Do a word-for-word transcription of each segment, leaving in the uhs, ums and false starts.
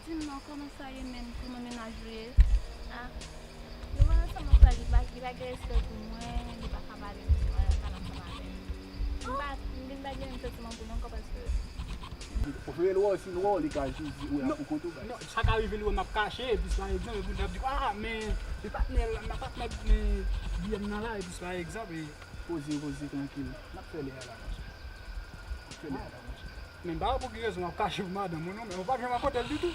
Di m non, kòman sa ye menm? Kòman mennaj ou ye? Ah, nou wè ansanm anpil, li pa, li pa gen respè pou mwen, li pa ka pale, li pa ka pale ansanm avè m. M pa, m vin pa gen menm santiman pou nou ankò paske Ou vle l wè w, si l wè w, li ka jis di ou la pou kont ou, baz. Non, sa ka rive li wè m ap kache, epi pa egzanp, epi l ap di, ah, men, men patnè, men patnè, men biyè m nan la, epi pa egzanp, e Poze, poze, trankil. N ap fè lè a la, monchè. N ap fè lè a la, monchè. Men m pa wè pou ki rezon w ap kache pou madanm ou non, men ou p ap janm rakonte l ditou.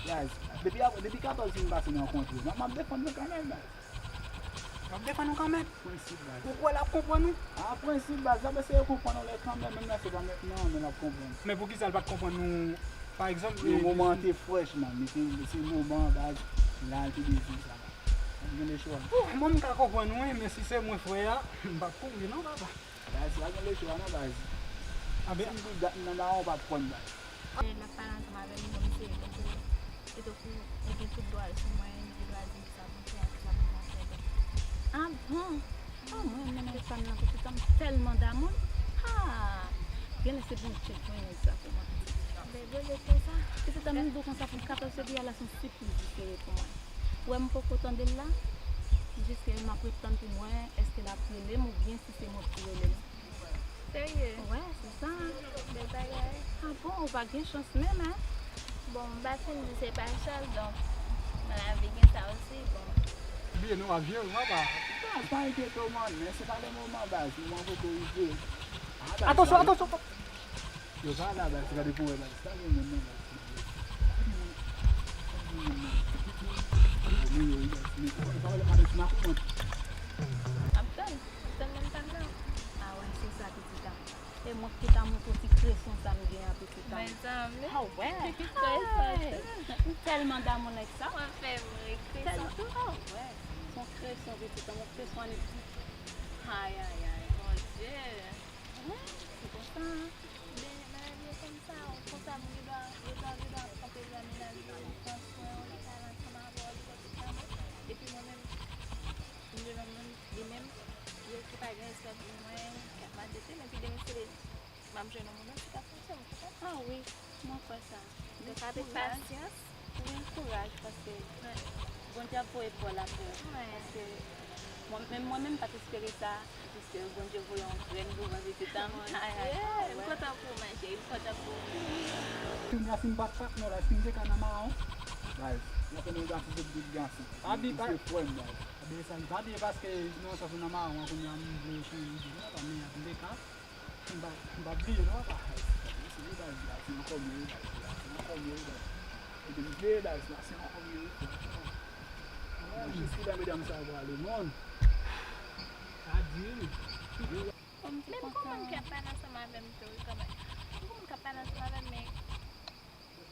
Baz, depi, depi katòz fin pase nou rankontre, m ap, m ap defann nou kanmenm, baz. W ap defann nou kanmenm? Prensip, baz. Ou kwè l ap konprann ou? A, prensip, baz, l ap eseye konprann ou lè kanmenm, menm lè se pa mentnan, men l ap konprann. Men poukisa l pa t konprann nou, pa egzanp, Yon moman an te frèch, man, li te, se moman, baz, la l te bezwen sa, baz. Ou gen lechwa. Bon, mwen m ka konprann ou, wi, men si se mwen frè a, m p ap kouri non, papa. Baz, pa gen lechwa non, baz. Si m di dat m nan mawon, w p ap konn, baz. L ap pale ansanm avè m, bon, misye, tankou, e tankou, li gen tout dwa l sou mwen, li gen dwa di m kisa pou m fè, kisa pou m pa fè. Ah bon? Ah, mwen menm avèk fanm nan, pitit an, m tèlman damou l. Ah! Genlè se Bondye k voye nèg sa pou mwen. Men Bondye k fè sa. Pitit an, m di w konsa pou katòz fevriye a la, se yon sipriz li se ye pou mwen. Ou wè m poko tande l la, jiske m ap ret tann pou m wè èske l ap rele m oubyen si se mwen ki rele l. Serye? Wè, se sa. Bèl bagay. Ah bon, ou pa gen chans menm, en? Bon, m pa fin di se pa chans, donk, nan lavi gen sa osi, bon. Bliye non, avyon, papa. Baz, pa enkyete w, man, men se pa le moman, baz, moman poko rive. Ah, baz, Atansyon, atansyon! Yo pa la, baz, gade pou wè, baz. Pa gen moun nan, baz. Pa gen moun. Pa gen moun nan. Anmwey, baz. Men, pa wè lè madanm ti makou, man. M ap tann. M ap tann menm tan nan. Ah wè, se sa, pitit an. E mwen ki ta montre w ti kreson sa m gen an, pitit an. Mezanmi. Ah wè. Kreson tou. M tèlman damou nèg sa. Mwen fè m ri, kreson tou. Ah wè. Se yon kreson, pitit an, yon kreson annik. Ay, ay, ay, Bondye. Wi, se konsa. Men, nan lavi yo konn sa, konsa moun yo dwa, yo dwa, yo dwa kanpe dwa mennaj yo, li pran swen w, li pale ansanm avè w, li fè tout sa, men, epi mwen menm, m gen yon moun, li menm, li, li pa gen respè pou mwen, li ap maltrete m, epi demen si m ap jwenn yon moun, li ta fè sa, ou konprann? Ah wi, mwen kwè sa. Donk, avèk pasyans. Wi, kouraj, paske Bondye ap voye pa w la pou ou. Paske mwen, menm mwen menm, m pa t espere sa, jiske Bondye voye yon grenn pou mwen, pitit an. Ay, ay, ay, m kontan pou ou, ma chérie, m kontan pou ou. Kounye a, si m pa t patnè w la, èske m te ka nan mawon? Baz, m ap tann yon gason, se tout gason. Abi, se frè m, baz. Abi, sa li pa byen paske nan sans ou nan mawon an, kounye a, m vle chanje ide, non, pa, men an tou lè ka, M pa, m pa bliye non, papa. Se li baz la, se ankò mwen wi, baz la, se ankò mwen wi, baz. Epi m vle baz la, se ankò mwen wi, frè. Mwen jis ki lè medam sa yo prale, non. Sa di wi. Menm gon moun k ap pale ansanm avè m tou wi, kanmenm. Gon moun k ap pale ansanm avè m, men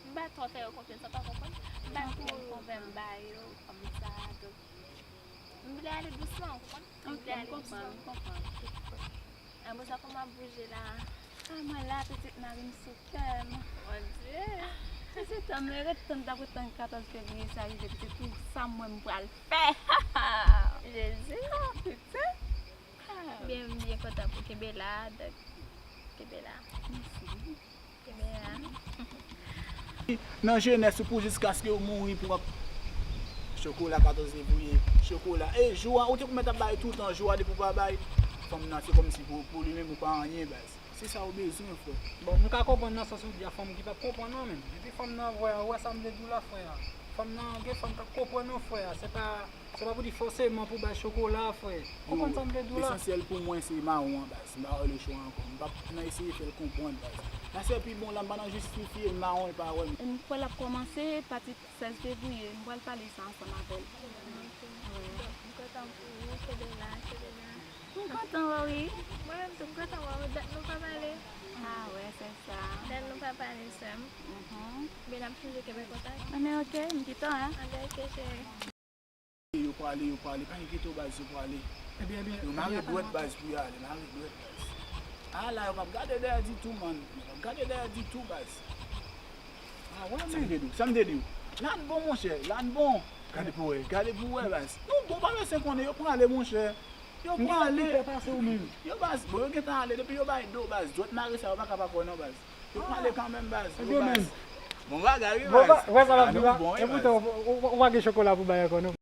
m pa twò fè yo konfyans, ou pa konprann? M pa twò konprann ba yo, kòmsa, donk, m vle ale dousman, ou konprann? M vle ale dousman. Ok, m konprann, m konprann. Apre sa, kòman w ap bouje la? Ah, mwen la, pitit mari m sou kè m. Mon Dieu! Pitit an, mwen ret tann, t ap ret tann katòz fevriye sa rive, pitit, pou sa mwen m pral fè. Jezi! Ah, pitit! Ah. Byen, m byen kontan pou kenbe la, donk, kenbe la. Mèsi. Kenbe la. Nan jenès ou pou jiskaske ou mouri pou w ap chokola katòz fevriye, chokola. E jou a, ou te pou mèt ap bay toutan jou a, depi w pa bay, fanm nan se kòmsi pou, pou li menm ou pa anyen, baz. Se sa ou bezwen, frè. Bon, m ka konprann nan sans ou di a, fanm ki p ap konprann non, men. Epi fanm nan, frè, ou wè sa m te di w la, frè. Fanm nan, gen fanm k ap konprann ou, frè. Se pa Se pa pou di fòseman pou bay chokola, frè. Ou konprann sa m vle di w la? Lesansyèl pou mwen se mawon an, baz. M pa wè lechwa ankò. M p ap nan eseye fè l konprann, baz. Sa se pi bon la, m pa nan jistifye l, mawon l pa wè m. M kwè l ap kòmanse pati sèz fevriye. M pral pale sa ansanm avè l. Ok. Wi. Bon, m kontan pou ou, kenbe la, kenbe la. M kontan wè w, wi. Mwen menm tou, m kontan wè w. Dat nou pa pale. Ah wè, se sa. Dat nou pa pale, sè m. Mhm. Men n ap toujou kenbe kontak. Ah, men ok, m gentan, hein. Anben, ok, cheri. Yo prale, yo prale, pa enkyete w baz, yo prale. Ebyen, ebyen, yo mare dwèt baz pou y ale, mare dwèt baz. A la, yo p ap gade dèyè ditou, man. Yo p ap gade dèyè ditou, baz. A wè, men. Sa m te di w, sa m te di w. La n bon, monchè, la n bon. Gade pou wè. Gade pou wè, baz. Nou bon, pa bezwen konnen, yo prale, monchè. Yo prale. Yo baz, bon, yo gentan ale. Depi yo bay do, baz, dwèt mare sa, yo pa ka pa kwè non, baz. Yo prale kanmenm, baz. Yo baz. Bon bagay, wi, Bon, baz. wè sa l ap Ah, di nou la. bon, wi, E baz. Poutan, ou ou- ou pa gen chokola pou bay ankò non.